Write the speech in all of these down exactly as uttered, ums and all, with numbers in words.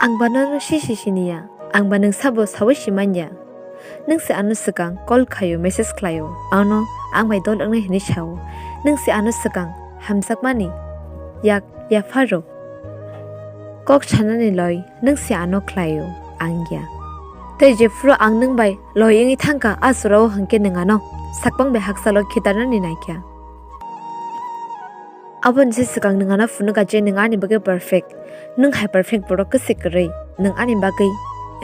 Ang ba nono sisi siniya, ang ba nwng sabo sawi simanya. Nwng se ano swkang call khlaio, message khlaio, ano ang bai dol wngnai hinwi sao. Nwng se ano swkang hamjakmani yak yapharo kok sanani loi nwng se ano khlaio, ang ya. Tei jephuru ang nwng bai loi wngwi thangkha, a jorao hwnkhe nwng ano sakbang bai hakchalo khitarnani naikha. Aboni se swkang nwng ano phunukha je nwng ani bagwi perfect. Nwng hai perfect borok kwswi kwrwi, nwng ani bagwi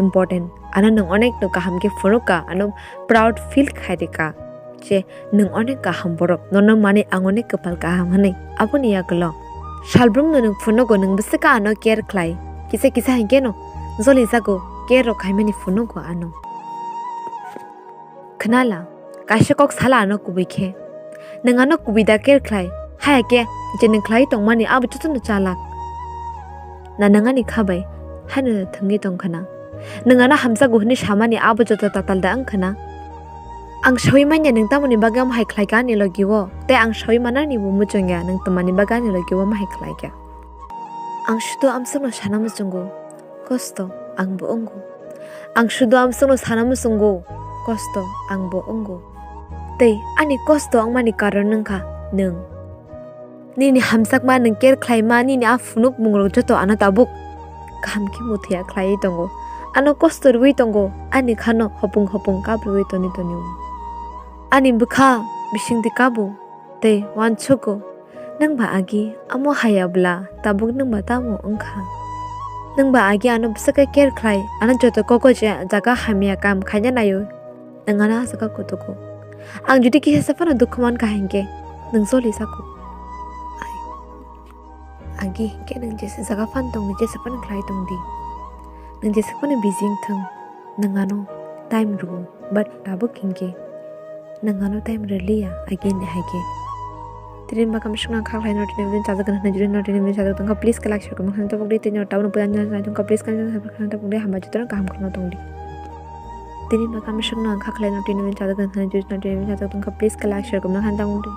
important. Ano nwng onek no kaham khe phunukha, ano proud feel khai rikha je nwng onek kaham borok, nono mani ang onek kwpal kaham hwnwi. Aboni yagulo salbrumno nwng phunugo, nwng bwswkha ano care khlai, kisa kisa hinkhe no joli jago care rok khaimani phunugo ano. Khwnala, kaisa kok sala ano kubui khe. Nwng ano kubui da care khlai, haya khe je nwng khlai tongmani abo jotono chalak. Na nwng ani kha bai haino thwngwi tong khna. Nwng ano hamjakgo hwnwi samani abo joto tatal da wng khna. Ang sawi manya nwng tamoni bagwi omo hai khlai kha ani logi o, tei ang sawi manani bo muchung ya nwng twmani bagwi ani logi o omo hai khlai kha. Ang sudu amsongno sana muchungo, kosto ang bo wngo. Ang sudu amsongno sana muchungo, kosto ang bo wngo. Tei ani kosto wngmani karon wngkha nwng. Nini hamjakma, nwng care khlaima, nini a phunuk mungrok joto ano tabuk kaham khe muthya khlaiwi tongo. Ano kosto rwui tongo, ani khano hopung hopung kabrwi toni toni o. Ani bwkha bisingtwi kabo tei uansugo. Nwng ba agi amo haya bwla tabuk nwng ba tamo wngkha? Nwng ba agi ano bwswk khe care khlai, ano joto kok o je jaga hamya kam khaina naio, nwng ano aswk khe kutugo. Ang jodi kisa se phano dukhu mankha hinkhe nwng joli jago. Ai. Agi hinkhe nwng jesa jaga phan tongdi, jesa phano khlai tongdi. Nwng jesa phano busy wngthung, nwng ano time rwo, but tabuk hinkhe nwng ano time rwliya, agi ni hai khe. Tini bakam sukna kha khlai no tini bini chajak gana hwnwi jodi no tini bini chajak tongkha, please khe like share comment khlai tabuk di, tini tabuk no puya nai tongkha, please khe like share comment khlai tabuk di, hamba joto no kaham khwlai tongdi. Tini bakam sukna kha khlai no tini bini chajak gana hwnwi jodi no tini bini chajak tongkha, please khe like share comment khlai tabuk di.